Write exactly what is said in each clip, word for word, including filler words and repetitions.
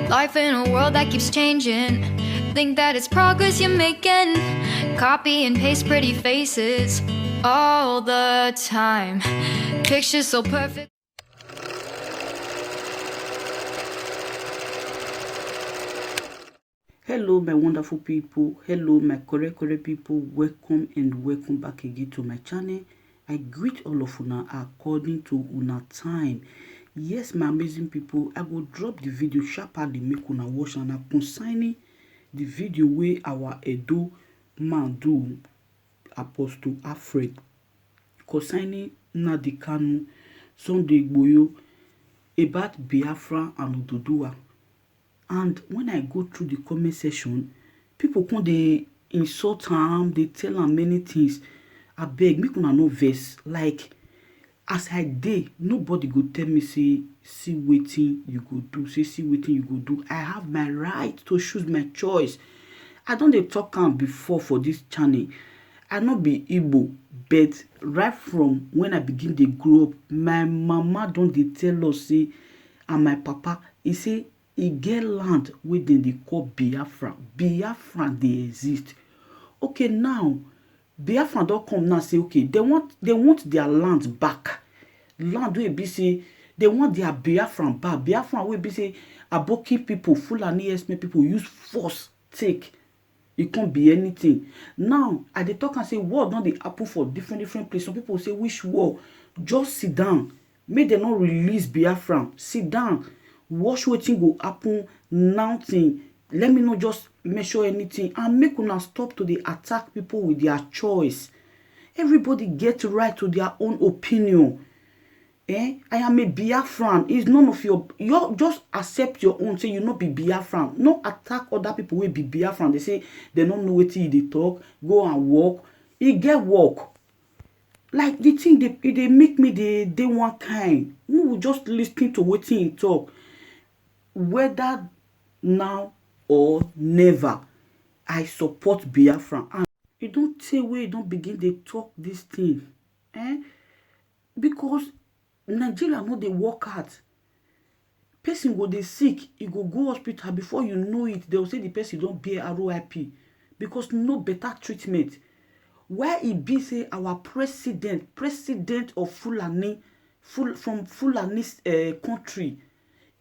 Life in a world that keeps changing. Think that it's progress you're making. Copy and paste pretty faces all the time. Pictures so perfect. Hello, my wonderful people. Hello, my correct, correct people. Welcome and welcome back again to my channel. I greet all of una according to una time. Yes, my amazing people, I go drop the video sharply, make una watch and concerning the video wey our Edo man do, Apostle Alfred, concerning Nnamdi Kanu, Sunday Igboho, about Biafra and Oduduwa. And when I go through the comment section, people come dey insult am, dey tell am many things. Abeg, make una no vex. Like, as I dey, nobody go tell me say, "See wetin you go do, say, see wetin you go do." I have my right to choose my choice. I don dey talk am before for this channel. I no be Igbo, but right from when I begin dey grow up, my mama don dey tell us say, and my papa, he say e get land wey dem dey call Biafra. Biafra dey exist. Okay, now, Biafra don come now say, okay, they want, they want their land back. Land wey be say they want their Biafra back. Biafra wey be say Aboki people, Fulani Esme people use force take. E come be anything. Now, I dey talk and say war don dey happen for different, different places. Some people say, "Which war?" Just sit down. Make dem no release Biafra. Sit down. Watch wetin go happen now thing. Let me not just measure anything. And make una stop to dey attack people with their choice. Everybody get right to their own opinion. Eh? I am a Biafran. It's none of your, your, just accept your own. Say you no be Biafran. No attack other people wey be Biafran. They say they don't know wetin you dey talk. Go and work. E get work. Like, the thing dey, e dey make me dey, dey one kind. We will just listen to wetin he talk. Whether now or never, I support Biafra. And e don tey wey e don begin dey talk this thing. Eh? Because Nigeria no dey work out. Person go dey sick, e go go hospital, before you know it, they will say the person don bear R I P because no better treatment. Why e be say our president, president of Fulani, Ful-, from Fulani, uh, country,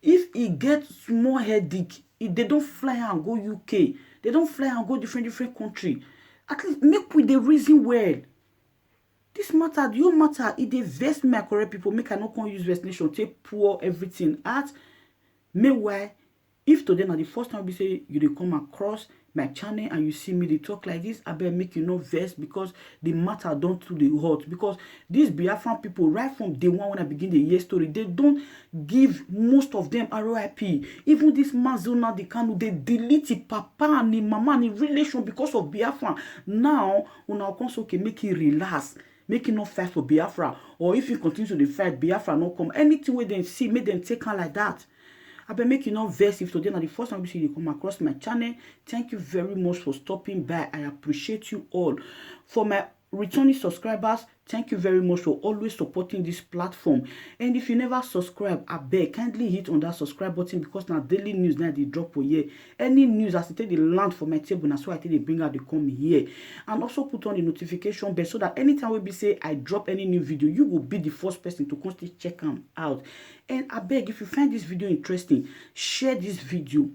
if e get small headache, e, they don fly am go U K, they don fly am go different, different country. At least make we dey reason well. This matter, your matter, e dey vex me, my correct people. Make I no come use vaccination take pour everything out. Meanwhile, if today na the first time be say you dey come across my channel and you see me dey talk like this, abeg make you no vex, because the matter don too dey hot. Because these Biafran people, right from day one when I begin dey hear story, they don give most of them R I P. Even this Mazi Nnamdi Kanu, they delete his papa and his mama and his relation because of Biafra. Now, una come say, okay, make he relax, make he no fight for Biafra, or if he continue to dey fight, Biafra no come. Anything wey dem see, make dem take am like that. Abeg make you no vex if today na the first time you see you come across my channel. Thank you very much for stopping by. I appreciate you all. For my returning subscribers, thank you very much for always supporting this platform. And if you never subscribe, abeg kindly hit on that subscribe button, because na daily news na dey drop for here. Any news as e take dey land for my table, na so I take dey bring out dey come here. And also put on the notification bell so that anytime wey be say I drop any new video, you go be the first person to come still check am out. And abeg, if you find this video interesting, share this video.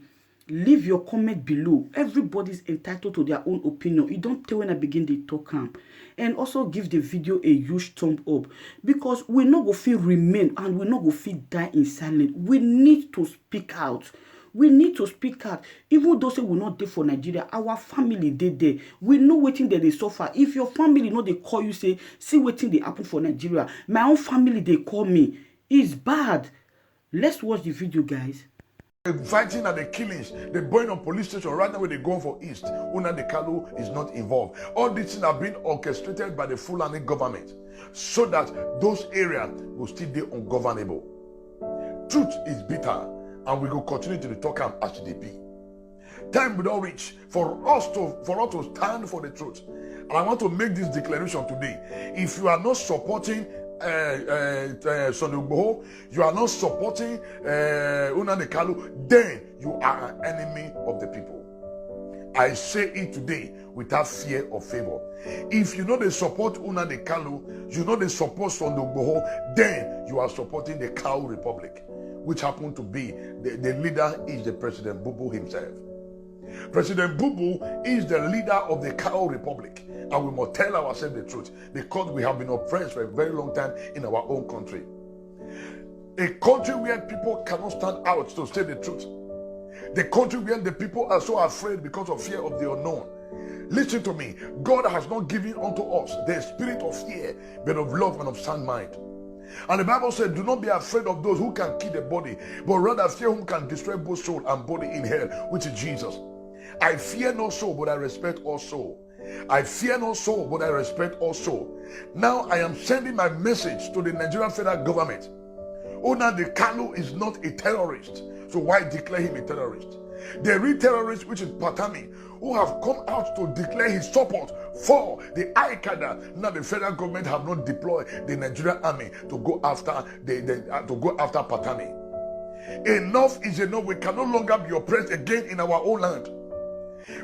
Leave your comment below. Everybody is entitled to their own opinion. E don tey when I begin dey talk am. And also give the video a huge thumb up, because we no go fit remain and we no go fit die in silence. We need to speak out. We need to speak out. Even though say we no dey for Nigeria, our family dey there. We know wetin dem dey suffer. If your family no dey call you say, "See wetin dey happen for Nigeria," my own family dey call me. It's bad. Let's watch the video, guys. The fighting and the killings, the burning of police station right now where they go for East, Nnamdi Kanu is not involved. All these things have been orchestrated by the Fulani government so that those areas will still be ungovernable. Truth is bitter, and we go continue to dey talk am as e dey be. Time will not reach for us to, for us to stand for the truth. And I want to make this declaration today. If you are not supporting uh, uh, uh, Sunday Igboho, you are not supporting uh, Nnamdi Kanu, then you are an enemy of the people. I say it today without fear or favor. If you no dey support Nnamdi Kanu, you no dey support Sunday Igboho, then you are supporting the Kawo Republic, which happen to be the, the leader is the President Bubu himself. President Bubu is the leader of the Kawo Republic, and we must tell ourselves the truth because we have been oppressed for a very long time in our own country. A country where people cannot stand out to say the truth. The country where the people are so afraid because of fear of the unknown. Listen to me. God has not given unto us the spirit of fear, but of love and of sound mind. And the Bible said, "Do not be afraid of those who can kill the body, but rather fear whom can destroy both soul and body in hell, which is Jesus." I fear no soul, but I respect all soul. I fear no soul, but I respect all soul. Now I am sending my message to the Nigerian federal government. Nnamdi Kanu is not a terrorist, so why declare him a terrorist? The real terrorist, which is Pantami, who have come out to declare his support for the Aikada. Now the federal government have not deployed the Nigerian army to go after the, the uh, to go after Pantami. Enough is enough. We can no longer be oppressed again in our own land.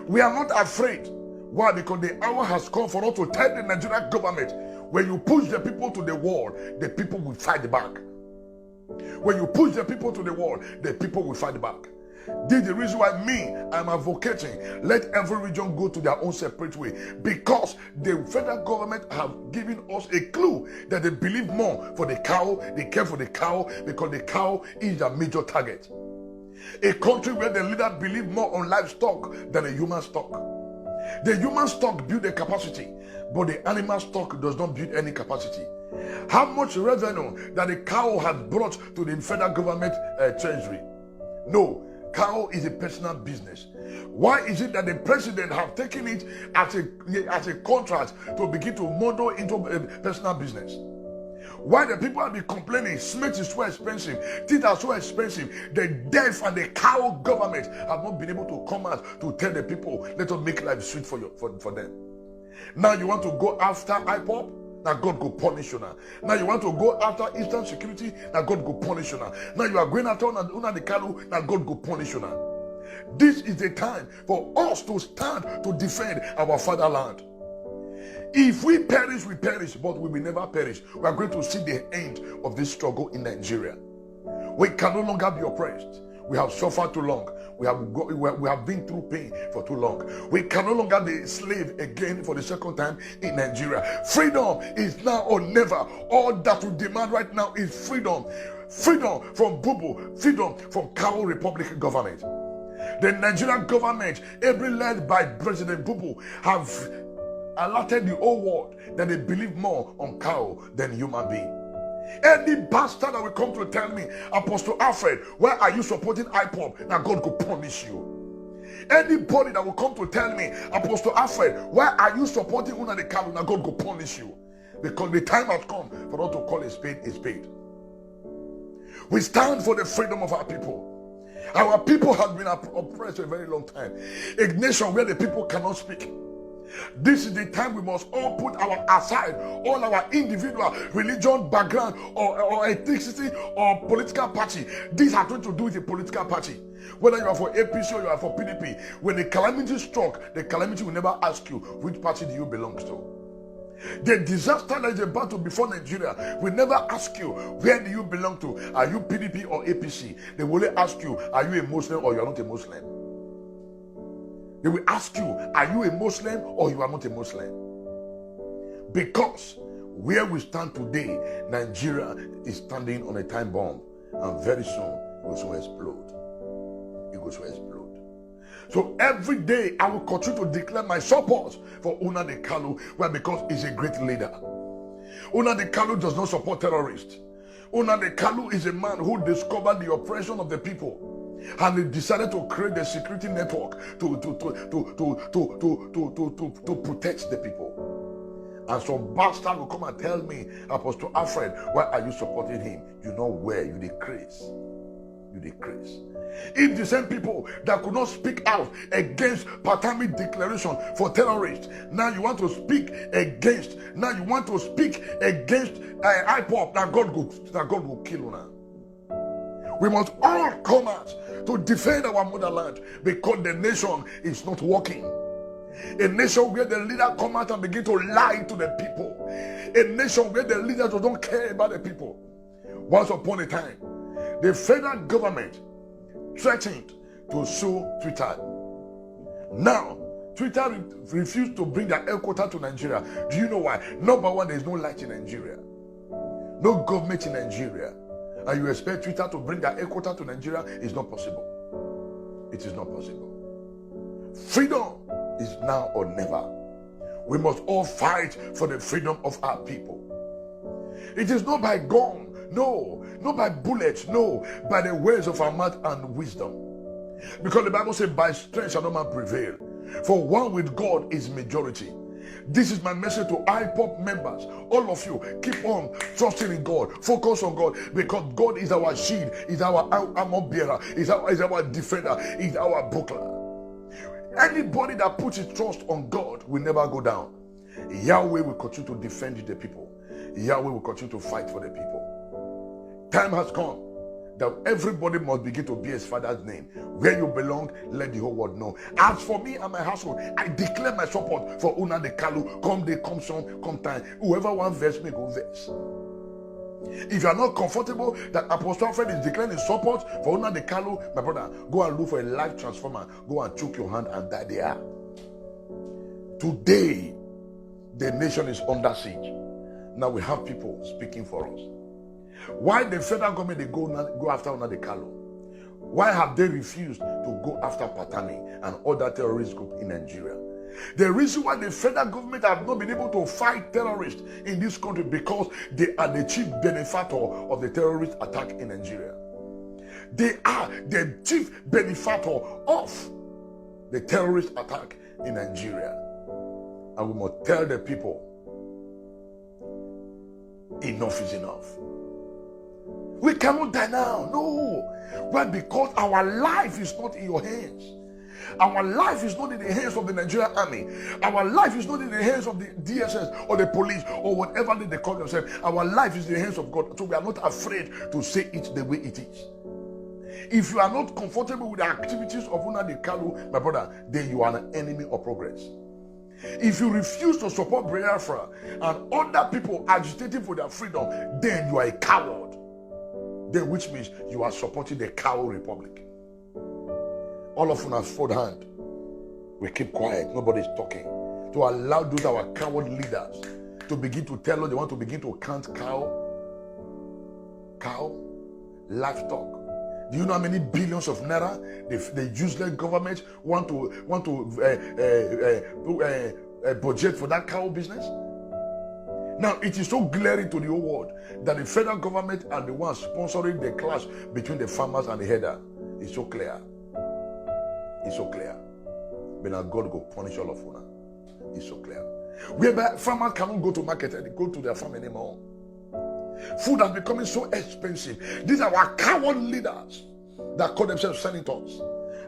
We are not afraid. Why? Because the hour has come for us to tell the Nigerian government, when you push the people to the wall, the people will fight back. When you push the people to the wall, the people will fight back. This is the reason why me, I'm advocating, let every region go to their own separate way, because the federal government have given us a clue that they believe more for the Kawo, they care for the Kawo, because the Kawo is their major target. A country where the leader believe more on livestock than a human stock. The human stock build a capacity, but the animal stock does not build any capacity. How much revenue that the Kawo has brought to the federal government uh, treasury? No, Kawo is a personal business. Why is it that the president have taken it as a as a contract to begin to model into a personal business? Why the people have been complaining, cement is so expensive, things are so expensive. The deaf and the Kawo government have not been able to come out to tell the people, let us make life sweet for you for, for them. Now you want to go after IPOB? Now God go punish you now. Now you want to go after Eastern Security? Now God go punish you now. Now you are going after Nnamdi Kanu? Now God go punish you now. This is the time for us to stand to defend our fatherland. If we perish, we perish, but we will never perish. We are going to see the end of this struggle in Nigeria. We can no longer be oppressed. We have suffered too long. We have, go, we have been through pain for too long. We can no longer be slave again for the second time in Nigeria. Freedom is now or never. All that we demand right now is freedom. Freedom from Bubu, freedom from Kawo Republic government. The Nigerian government, every led by President Bubu, have alerted the whole world that they believe more on Kawo than human being. Any bastard that will come to tell me, Apostle Alfred, why are you supporting IPOB? Now God go punish you. Anybody that will come to tell me, Apostle Alfred, why are you supporting Nnamdi Kanu? Now God go punish you. Because the time has come for us to call a spade a spade. We stand for the freedom of our people. Our people have been oppressed for a very long time. A nation where the people cannot speak. This is the time we must all put our aside, all our individual religion, background, or, or ethnicity, or political party. These are going to do with a political party. Whether you are for A P C or you are for P D P, when the calamity struck, the calamity will never ask you, which party do you belong to? The disaster that is about to befall Nigeria will never ask you, where do you belong to? Are you P D P or A P C? They will only ask you, are you a Muslim or you are not a Muslim? They will ask you, are you a Muslim or you are not a Muslim? Because where we stand today, Nigeria is standing on a time bomb, and very soon it will soon explode. It will soon explode. So every day I will continue to declare my support for Nnamdi Kanu. Why? Because he's a great leader. Nnamdi Kanu does not support terrorists. Nnamdi Kanu is a man who discovered the oppression of the people, and he decided to create a security network to to to to to to to to, to, to protect the people. And some bastard will come and tell me, Apostle Alfred, why are you supporting him? You know where you decrease. You dey craze. If the same people that could not speak out against Patami declaration for terrorists, now you want to speak against, now you want to speak against uh, IPOB, now God go, now God go kill una. We must all come out to defend our motherland because the nation is not working. A nation where the leader come out and begin to lie to the people. A nation where the leaders don't care about the people. Once upon a time, the federal government threatened to sue Twitter. Now, Twitter re- refused to bring their headquarters to Nigeria. Do you know why? Number one, there is no light in Nigeria, no government in Nigeria, and you expect Twitter to bring their headquarters to Nigeria? It's not possible. It is not possible. Freedom is now or never. We must all fight for the freedom of our people. It is not by gun, no, not by bullets, no, by the words of our mouth and wisdom. Because the Bible says, "By strength shall no man prevail. For one with God is majority." This is my message to IPOB members. All of you, keep on trusting in God. Focus on God, because God is our shield, is our ar- armor bearer, is our, is our defender, is our buckler. Anybody that puts his trust on God will never go down. Yahweh will continue to defend the people. Yahweh will continue to fight for the people. Time has come that everybody must begin to bear his father's name. Where you belong, let the whole world know. As for me and my household, I declare my support for Nnamdi Kanu. Come day, come sun, come time. Whoever wan vex, make go vex. If you are not comfortable that Apostle Alfred is declaring his support for Nnamdi Kanu, my brother, go and look for a life transformer. Go and chook your hand and die there. Today, the nation is under siege. Now we have people speaking for us. Why the federal government dey go now, go after Nnamdi Kanu? Why have they refused to go after Patami and other terrorist group in Nigeria? The reason why the federal government have not been able to fight terrorists in this country because they are the chief benefactor of the terrorist attack in Nigeria. They are the chief benefactor of the terrorist attack in Nigeria. And we must tell the people, enough is enough. We cannot die now. No. Why? Because our life is not in your hands. Our life is not in the hands of the Nigerian army. Our life is not in the hands of the D S S or the police or whatever they call themselves. Our life is in the hands of God. So we are not afraid to say it the way it is. If you are not comfortable with the activities of Nnamdi Kanu, my brother, then you are an enemy of progress. If you refuse to support Biafra and other people agitating for their freedom, then you are a coward. Then which means you are supporting the cow republic. All of us fold hand. We keep quiet. Nobody is talking. To allow those our coward leaders to begin to tell us they want to begin to count cow, cow, livestock. Do you know how many billions of naira the, the useless government want to want to uh, uh, uh, uh, uh, budget for that cow business? Now it is so glaring to the whole world that the federal government are the ones sponsoring the clash between the farmers and the herder. It's so clear. It's so clear. But now God go punish all of una. It's so clear. Whereby farmers cannot go to market and go to their farm anymore. Food has become so expensive. These are our coward leaders that call themselves senators.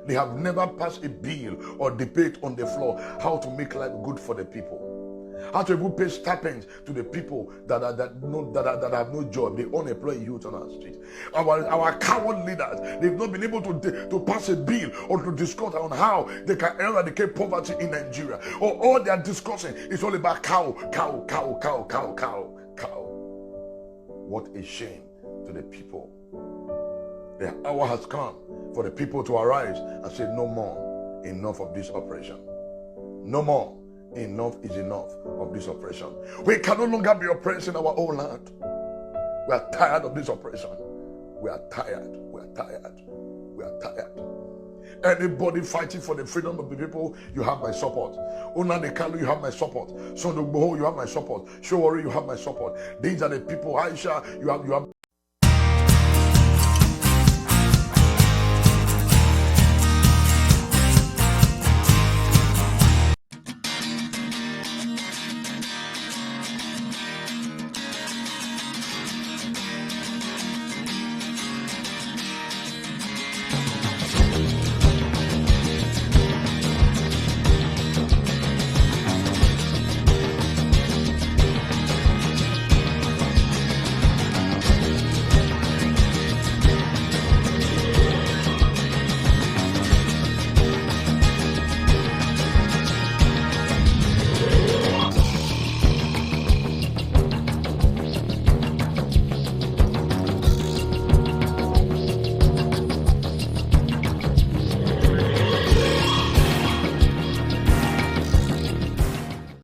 They have never passed a bill or debate on the floor how to make life good for the people. How to even pay stipends to the people that are, that no that, are, that have no job, the unemployed youth on our street. Our our coward leaders, they've not been able to de- to pass a bill or to discuss on how they can eradicate poverty in Nigeria. Or all they are discussing is all about cow, cow, cow, cow, cow, cow, cow. What a shame to the people. The hour has come for the people to arise and say, "No more. Enough of this oppression. No more. Enough is enough of this oppression. We can no longer be oppressed in our own land. We are tired of this oppression. We are tired. We are tired. We are tired." Anybody fighting for the freedom of the people, you have my support. Nnamdi Kanu, you have my support. Sunday Igboho, you have my support. Sowore, you have my support. These are the people, Aisha, you have you have